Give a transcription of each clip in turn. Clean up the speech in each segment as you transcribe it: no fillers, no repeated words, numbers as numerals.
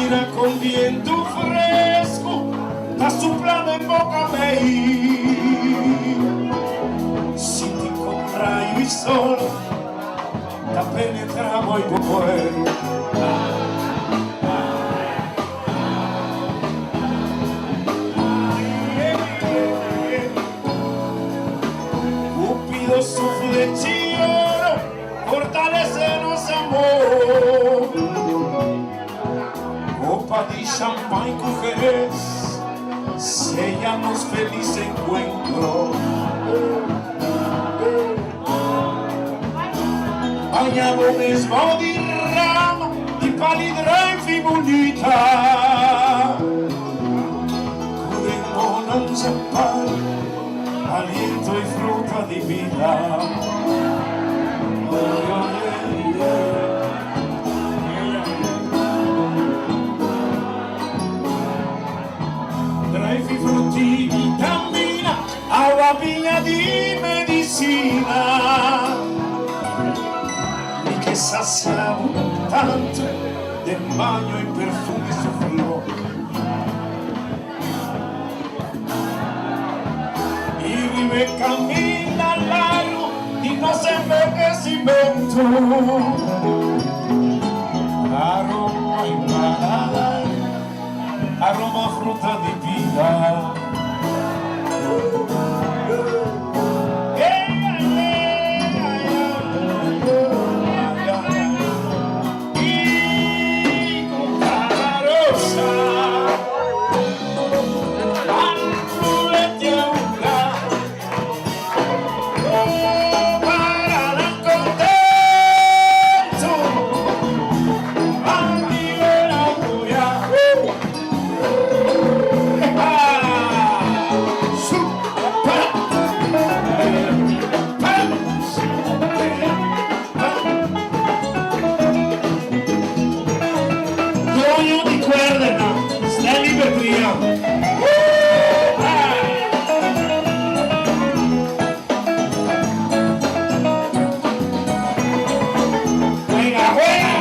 Mira con bientu frescu ta supla den bo cabey. Sinti con rayo y sol ta penetra bo y bo cuero. Cupido su flechi oro fortalece nos amor. Copa di champagne cu Jerez sella nos feliz encuentro. Baña bo mes bou di rama di pali druifi bunita. Cu den bonanza pari aliento y fruta di bida. Druifi fruti vitamina. Awa biña di medicina. Mi ke sacia bo tanto den baño y perfume su flor. Y riba e caminda largo di nos envejecimento. Aroma y paladar, aroma fruta di bida. Doño di cuerdanan, Stanley Bertria. Juega, juega!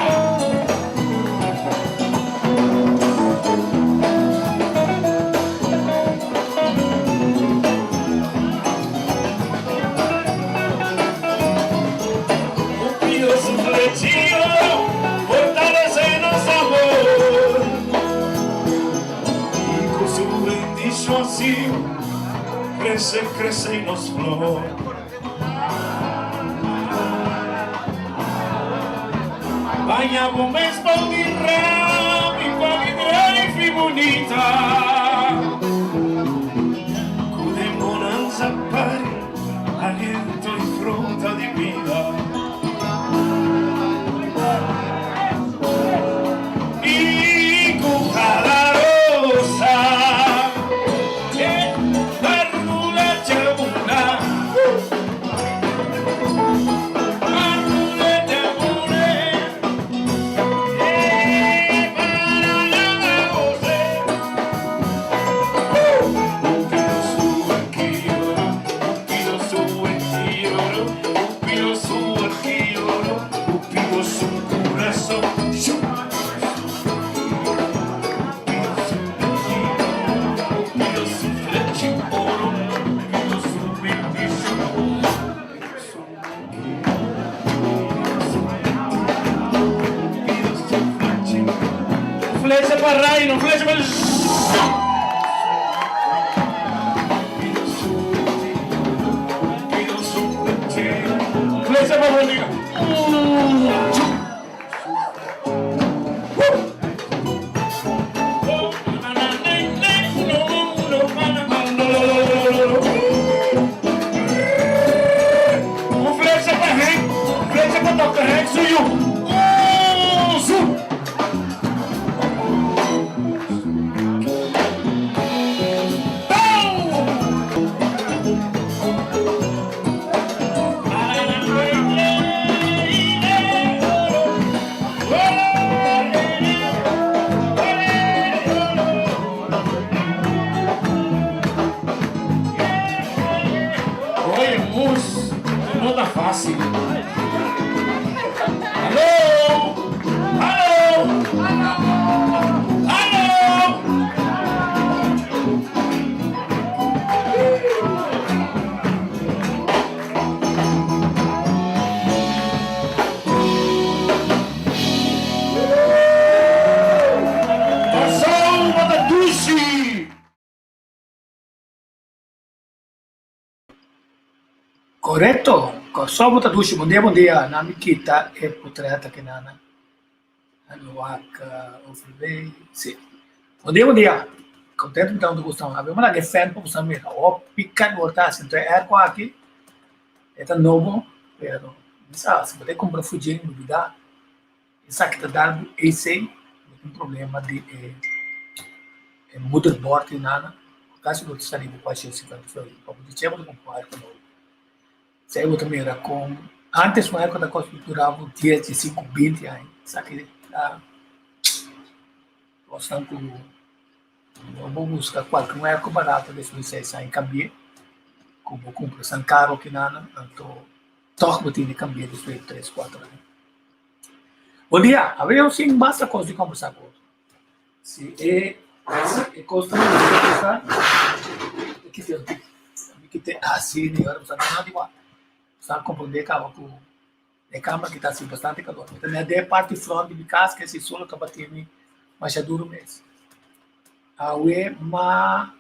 Cupido su flechio fortalece nos amor y cu su bendición así crece, crece nos flor. Baña bo mes bou di ram i pa mi drijf bunita. Ku den bonanza pari aliento i fruta di bida. I ku kada rosa e barbula djabuna. Barbula djabuna e para nada goce. Flecha pa reino, flecha pa. Flecha pa bonita. Un flecha pa Henk, flecha pa Dòkter Henk su yu. Un su. Bou! Korekto, Kòrsou bo ta dushi. Bon dia, bon dia. Nan mi kita e potret aki nan. Nan wak overlay. Si. Bon dia, bon dia. Kontentu mi ta huntu ku boso. Awe mi laga e fan pa boso mira. Hopi kalor ta hasi. Anto e airco aki e ta nobo, pero mi sa si bo ta kumpra fujin mi bida esaki ta dal bo AC, bo tin problema di e e moederbord i nada, kasi bo ta sali bo kuashi 50 florin pa bo di che bo ta kumpra un airco nobo. Esei bo ta mira kon antes un airco ta kosta dura bo dies, diesinku, binti aña, esaki ta kosnan ku no bo buska kualke un airco barato despues di seis aña kambi'é ku bo kumpra esnan karo kinan anto tòg bo tin di kambi'é despues di tres, kuater aña. Bon dia, awe yo sin basta kos di kombersá ku otro. Si e e kos ta gusta, e kite un tiki. Mi kite asi ni ora bo sa no di wak. Sa komprondé kaba ku e kamber ki ta hasi bastante kalor. Mi ta mira den e parti front di mi kas ke si solo ta bati mi masha duru mes. Awe ma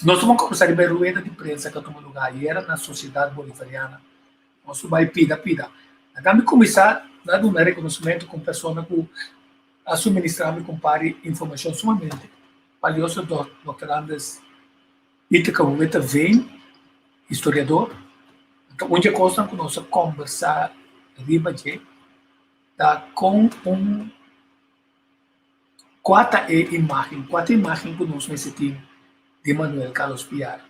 nos ta kombersá riba e rueda di prensa ku a tuma lugá ayera na Sosiedat Bolivariana. Nos bai pida pida. Laga mi kuminsá na duna rekonosementu ku un persona ku a suministrá mi ku un par di informashon sumamente balioso, Dòkter Andres Ithaca Witteveen, historiador. Anto un dje kosnan ku nos a kòmbersá riba dje ta kon un kua ta e imágen, kua ta e imágen ku nos mester tin di Manuel Carlos Piar.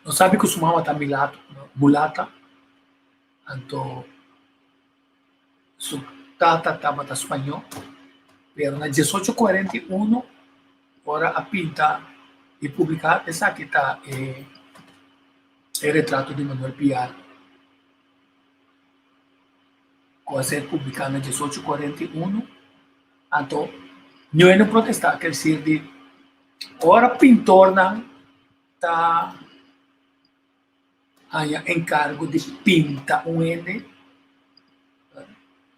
Nos sabi ku su mama ta milato, mulata, anto su tata tabata spañó, pero na diesocho kuarenta i uno ora a pinta i publiká esaki ta e e retrato di Manuel Piar ku a ser publiká na diesocho kuarenta i uno, anto ñoe no protestá, kel sir di ora pintornan ta haña enkargo di pinta un hende,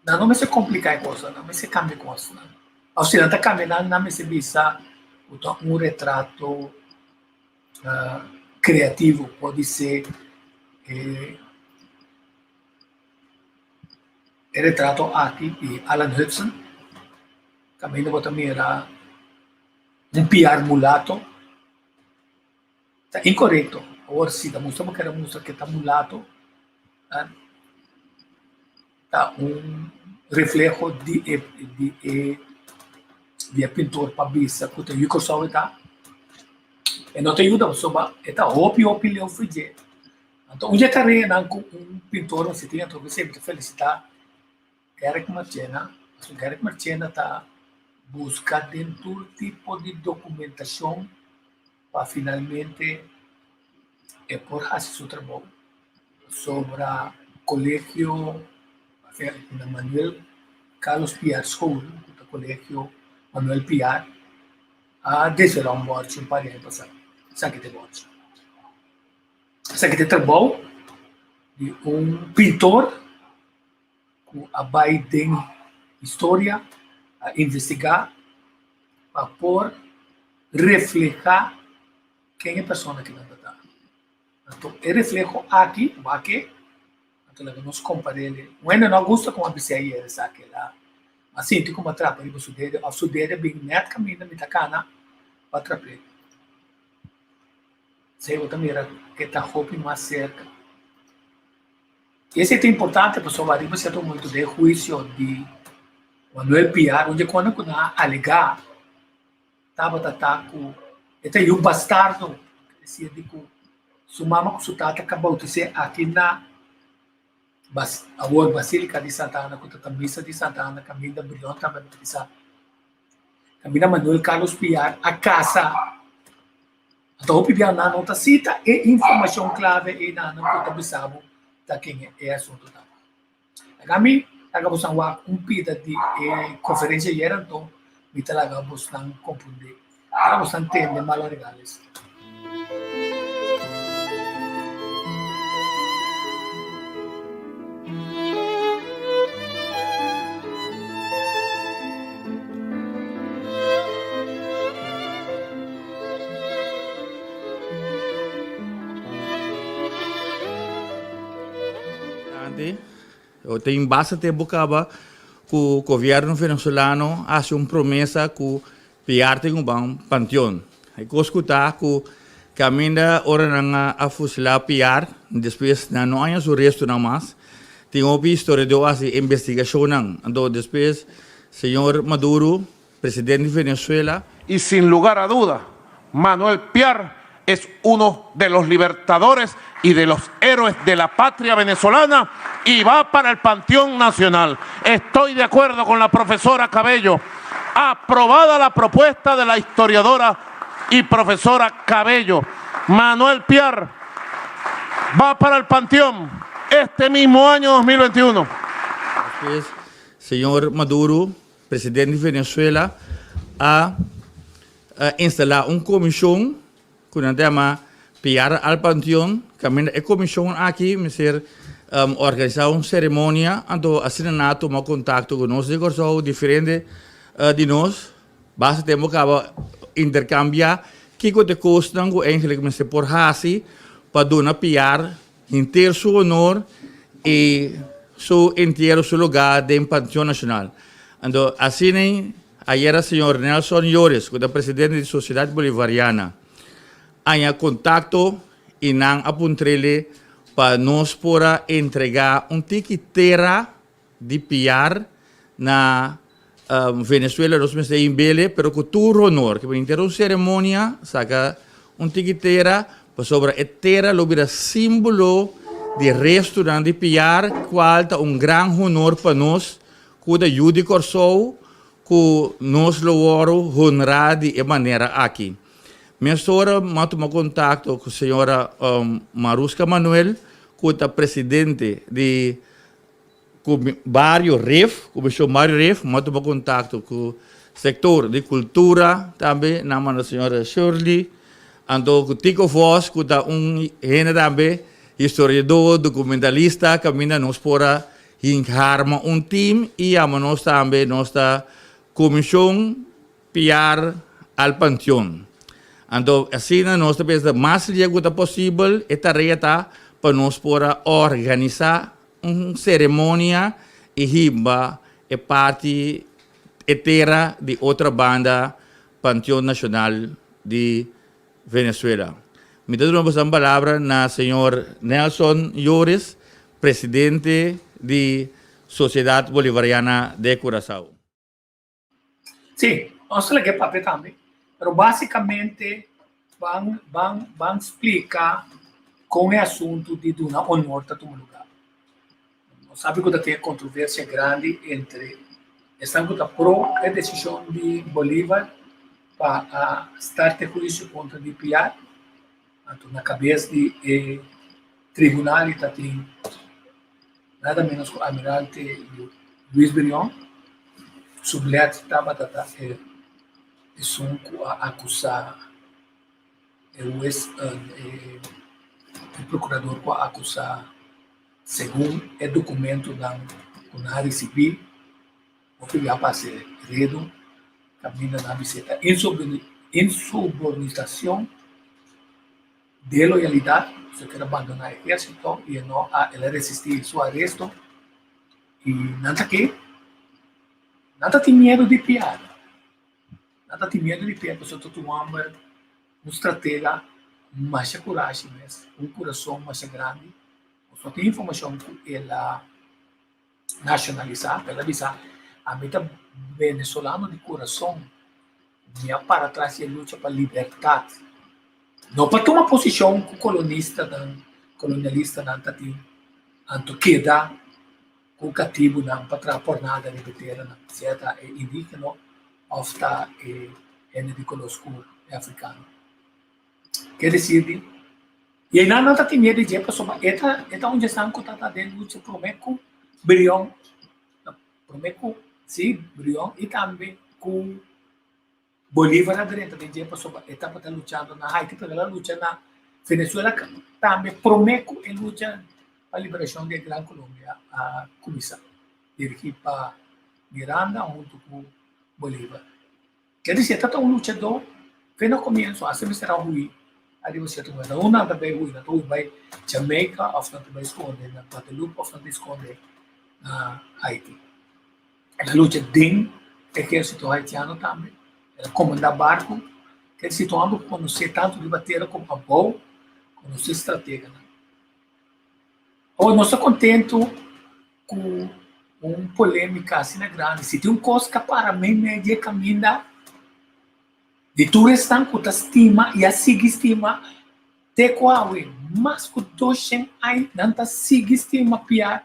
nan no mester kompliká e kosnan, nan mester kambia e kosnan. Òf si nan ta kambia nan, nan mester bisa ku ta un retrato kreativo, podisé e e retrato aki di Alan Hudson, kaminda bo ta mira un piar mulato. Ta inkorekto. Awor si ta mustra bo kere mustra ke ta mulato, ta un refleho di e di e di e pintor pa bisa ku ta yu Kòrsou e ta. E no ta yuda pasobra e ta hopi hopi leu for dje. Anto un dje tareanan ku un pintor mester tin anto mi ta felisitá Eric Marchena, pasobra Eric Marchena ta buska den tur tipo di dokumentashon pa finalmente e por hasi su trabou sobra Colegio Manuel Carlos Piar School, ku ta Colegio Manuel Piar, a desvelá un bòrchi un par di aña pasá. Esaki ta e bòrchi. Esaki ta e trabou di un pintor ku a bai den historia a investigá pa por reflehá ken e persona ki nan ta ta. Anto e refleho aki, wak e, anto laga nos kompar'é. Un hende no a gusta kon a bis'é ayer esaki la, a sinti komo a trapa riba su dede òf su dede bin nèt kaminda mi ta kana pa trap'é. Esei bo ta mira ke ta hopi mas serka. Esei ta importante pasobra riba sierto momento den huisio di Manuel Piar un dje kona ku nan a alegá tabata ta ku e ta yu bastardo, es desir di ku su mama ku su tata ka bautis'é aki na awor Basilica di Santa Ana ku ta ta misa di Santa Ana kaminda Brion tambe a batisá, kaminda Manuel Carlos Piar a kasa. Anto hopi bia nan no ta sita e informashon klave einan ku ta bisa bo ta ken e asuntu ta. Laga mi laga bosan wak un pida di e konferensia ayer anto mi ta laga bosnan komprondé, laga bosnan tende malo regales. Tin basta tempu kaba ku gobièrnu venezolano a hasi un promesa ku Piar tin un ban panteon. E kos ku ta ku kaminda ora nan a fusilá Piar, despues nan no haña su restunan mas. Tin hopi historiadó a hasi investigashonnan. Anto despues señor Maduro, presidente di Venezuela, Y sin lugar a duda, Manuel Piar es uno de los libertadores y de los héroes de la patria venezolana y va para el Panteón Nacional. Estoy de acuerdo con la profesora Cabello. Aprobada la propuesta de la historiadora y profesora Cabello. Manuel Piar va para el Panteón este mismo año 2021. Despues, señor Maduro, presidente di Venezuela, a instalá un komishon ku nan ta yama Piar al Panteon. Kaminda e komishon aki mester organisá un seremonia, anto asina nan a tuma kontakto ku nos di Kòrsou, diferente di nos. Basta tempu kaba interkambiá kiko ta e kosnan ku eigenlik mester por hasi pa duna Piar henter su honor i su entiero su lugá den Panteon Nashonal. Anto asina ayera señor Nelson Llores ku ta presidente di Sosiedat Bolivariana haña kontakto i nan a puntr'ele pa nos por a entregá un tiki tera di Piar na Venezuela. Nos mester inbele pero ku tur honor ke por un seremonia saka un tiki tera pasobra e tera lo bira simbolo di restunan di Piar kual ta un gran honor pa nos ku ta yu di Kòrsou ku nos lo wòrdu honrá di e manera aki. Mesora mi a tuma kontakto ku señora Maruska Manuel ku ta presidente di Ku bario Rif, Komishon Bario Rif, mi a tuma kontakto ku sektor di kultura tambe, nan manda señora Shirley, anto ku Tico Vos ku ta un hende tambe historiadó, dokumentalista, kaminda nos por a hinka harma un tim i yama nos tambe nos ta Komishon Piar al Panteon. Anto asina nos ta pensa mas lia ku ta posibel e tarea ta pa nos por a organisá un seremonia i himba e parti e tera di otra banda Panteon Nashonal di Venezuela. Mi ta duna boso palabra na señor Nelson Llores, presidente di Sociedad Bolivariana de Curaçao. Sí, nos ta laga e papia tambe, pero básicamente ban ban ban splika kon e asuntu di duna honor ta tuma lugá. Nos sabi ku ta tin e kontroversia grandi entre esnan ku ta pro e desishon di Bolívar pa a start e huisio kontra di Piar, anto na kabes di e tribunal i ta tin nada menos ku Almirante Luis Brion. Soublette tabata ta e esun ku a akusá e hues, e prokurador ku a akusá segun e dokumentonan ku nan a risibí, hopi bia pasa e redu kaminda nan a bis'é ta insubordinacion de loyalidat, su a keda bandoná ehérsito i e no a el a resistí su aresto. I nan ta ke? Nan ta tin miedu di piada. Nan ta tin miedu di piada pasobra ta un hòmber, un stratega masha kurashi mes, un kurason masha grandi. Nos no tin informashon ku el a nashonalisá, pero el a bisa, Ami ta venezolano di kurason, mi a para tras di e lucha pa libertat. No pa tuma posishon ku kolonistanan, kolonialistanan ta tin. Anto keda ku katibunan pa traha pornada riba e teranan, sea ta e indígeno òf ta e hende di koló skur, e afrikano. Ke desir di, i einan nan ta tin miedu di dje pasobra e ta e ta un djesnan ku ta den lucha promé ku Brion, promé ku, sí, Brion i tambe ku Bolívar a drenta den dje pasobra e tabata luchando na Haiti, pero el a lucha na Venezuela tambe promé ku e lucha pa liberashon di e Gran Colombia a kuminsá, dirigí pa Miranda huntu ku Bolívar. Ker disi e tabata un luchadó fe na komienso, hasta mester a hui ariba sierto momento. Unda nan ta bai hui? Nan ta hui bai Jamaica òf nan ta bai skonde na Guadeloupe òf nan ta skonde. Na Haiti. El a lucha den ehérsito haitiano tambe. El a komandá barku. Kel situando ku konosé tantu riba tera komo abou, konosé strateganan. Awor nos ta kontentu ku un polémika asina grandi. Si tin un kos ka para meimei di e kaminda di tur esnan ku ta stima i a sigui stima te ku awe, mas ku doshen ai nan ta sigui stima Piar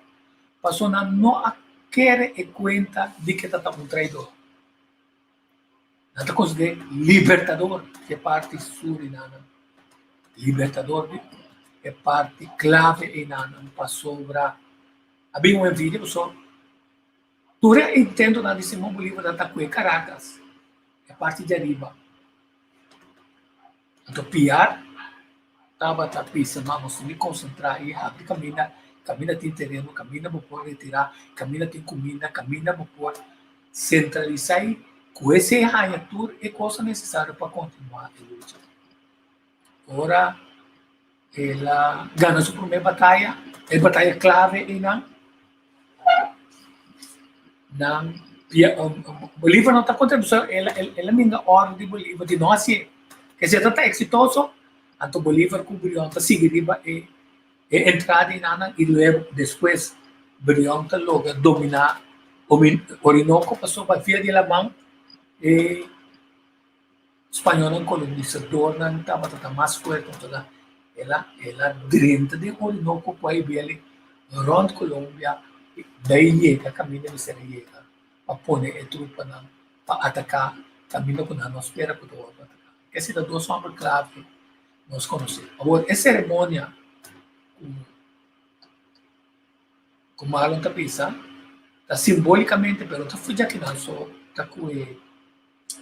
pasobra nan no a kere e kuenta di ke ta ta un traidor. Nan ta konsider'é libertador di e parti Suriname, libertador di e parti klave einanan pasobra a bin un envidia pasobra tur e intentonan di Simon Bolivar ta ta ku e Caracas, e parti di ariba. Anto Piar tabata bisa, No, nos tin di konsentrá i habri kaminda, kaminda tin tereno, kaminda bo por retirá, kaminda tin kuminda, kaminda bo por sentralisá i ku esei haña tur e kosnan nesesario pa kontinuá e lucha. Ora el a gana su promé bataya, e bataya klave einan, nan Bolívar no ta kontra pasobra el a ninga òrdu di Bolívar di no hasié. Kese ta ta eksitoso, anto Bolívar ku Brion ta sigui riba e entrada einan i luego despues Brion ta logra dominá Orinoco pasobra via di laman e Spañolnan kolonisadornan tabata ta mas fuerte anto la el a el a drenta den Orinoco ku a bele rònt Colombia i bai yega kaminda mester a yega pa pone e trupanan pa ataká kaminda ku nan no spera ku ta wòrdu ataká. Esei ta dos hòmber klave nos konosé. Awor e seremonia ku ku Marlon ta bisa ta simbolikamente pero ta fuja kinan so ta ku e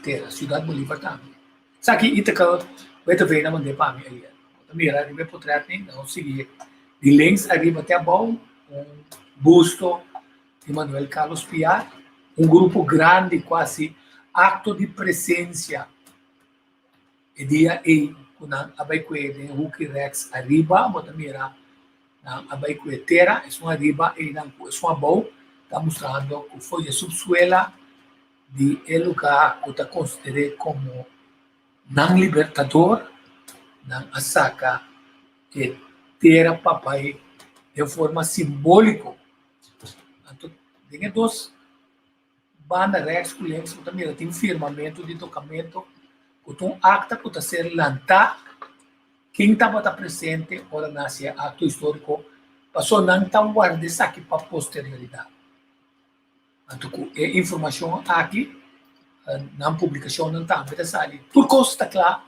Tera, Ciudad Bolívar tambe. Esaki Ithaca Witteveen a mand'é pa mi ayer. Bo ta mira riba e potret ni, nan sigui di links ariba te abou, un busto di Manuel Carlos Piar, un grupo grandi ku hasi akto di presensia e dia ei ku nan a bai kue den Huki Rex ariba, bo ta mira nan a bai kue tera, esun ariba einan ku esun abou ta mustrando ku for di e subsuela di e lugá ku ta konsider'é komo nan libertador, nan a saka e tera pa bai den forma simbóliko. Anto den e dos banda rèks ku lèks bo ta mira tin firmamentu di dokumento ku ta un akta ku ta ser lantá ken tabata presente ora nan hasi e akto históriko pasobra nan ta warda esaki pa posterioridat. Anto ku e informashon aki nan publikashonnan tambe ta sali. Tur kos ta kla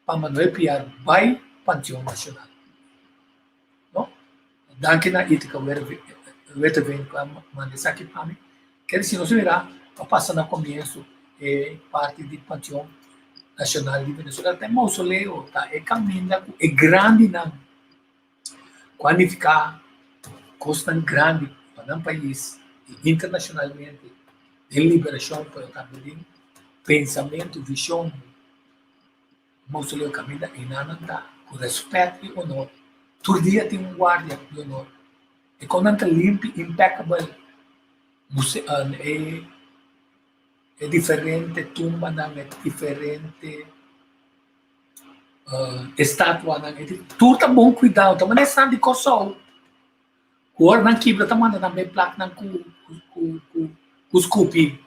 pa Manuel Piar bai Panteon Nacional. No? Danki na Ithaca Witteveen ku a manda esaki pa mi. Kere si nos mira a pasa na komienso e parti di Panteon Nacional di Venezuela ta e mausoleo, ta e kaminda ku e grandinan ku a nifiká kosnan grandi pa nan pais i internashonalmente den liberashon pero tambe den pensamentu, vishon. Mausoleo kaminda einan nan ta ku rèspèt i onor. Tur dia tin un guardia di onor. E kon nan ta limpi, impeccable, e e diferente tumbanan, e diferente estatuanan, tur ta bon kuidá, ta manera esnan di Kòrsou ku ora nan kibra ta manda nan bai plak nan ku ku skupi,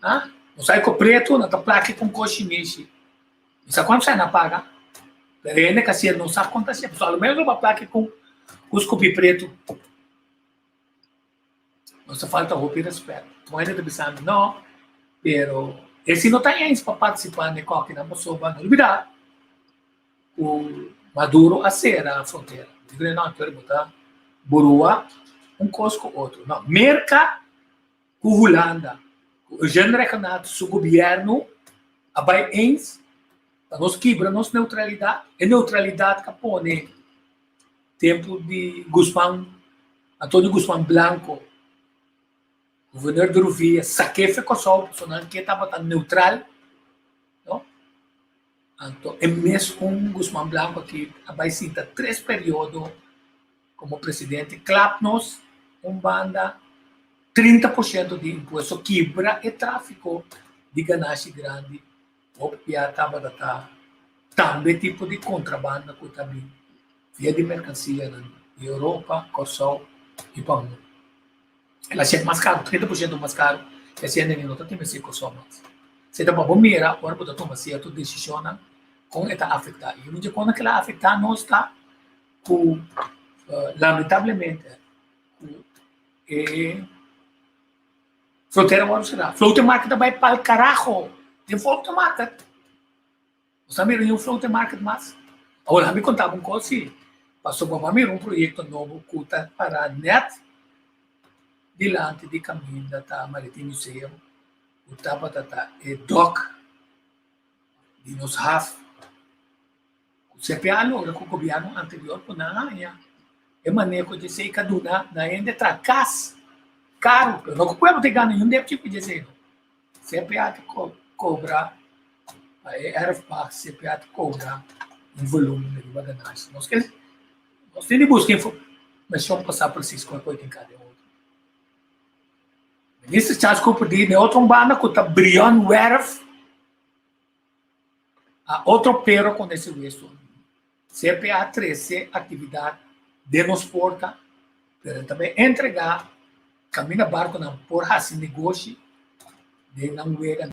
ah no sa ku pretu nan ta plak ku koshi mishi, no sa kuantu sa nan paga, pero hende ka sier no sa konta sier, pasobra alomenos lo bai plak ku skupi pretu. Nos ta falta hopi respet. Como hende ta bisa mi no, pero e si no ta eens pa participa n'e kokinan pasobra no olbida cu Maduro a cera frontera. Mi di no, anto bo ta burua un cos cu otro. No, Merca cu Hulanda, cu Eugene Rhuggenaath su gobierno a bay eens pa nos kibra nos neutralidad. E neutralidad ca pone Tempu di Guzman, Antonio Guzman Blanco, guvernor di Ruvia, sak'é fe Kòrsou pasobra nan ke tabata neutral, no? Anto e mes un Guzman Blanco aki a bai sinta tres periodo komo presidente, klap nos. un banda 30% di impuesto kibra e tráfiko di ganashi grandi hopi bia tabata ta tambe tipo di kontrabanda ku ta bin via di merkansianan di Europa, Kòrsou i pa mundu. El a shek mas karu, 30% mas karu, i asina hende no ta tin mester Kòrsou mas. Esei ta pa bo mira ora bo ta tuma sierto desishonnan kon e ta afektá. I un dje kos ku el a afektá nos ta ku lamentablemente ku e frontera wòrdu será. Floating market ta bai pa'l karaho. Tin floating market. Bo sa mira un floating market mas? Awor laga mi konta bo un kos si. Pasobra bo a mira un proyekto nobo ku ta pará nèt dilanti di kaminda ta Maritime Museum ku tabata ta e dòk di nos haf. Ku CPA logra ku gobièrnu anterior ku nan haña e maneho di esei ka duna na hende traha kas karu, pero no ku pueblo ta gana niun depchi ku esei no. CPA ta kobra pa e erfpacht, CPA ta kobra un volumen riba ganashi. Nos ke nos tin di buska informashon pa sa presis kon e por tin kada e otro. Minister Charles Cooper di den otro un banda ku ta Brion Werf. A otro pero con ese hueso. CPA trece actividad den nos porta, pero tambe entrega caminda barconan por haci negoshi den nan wega.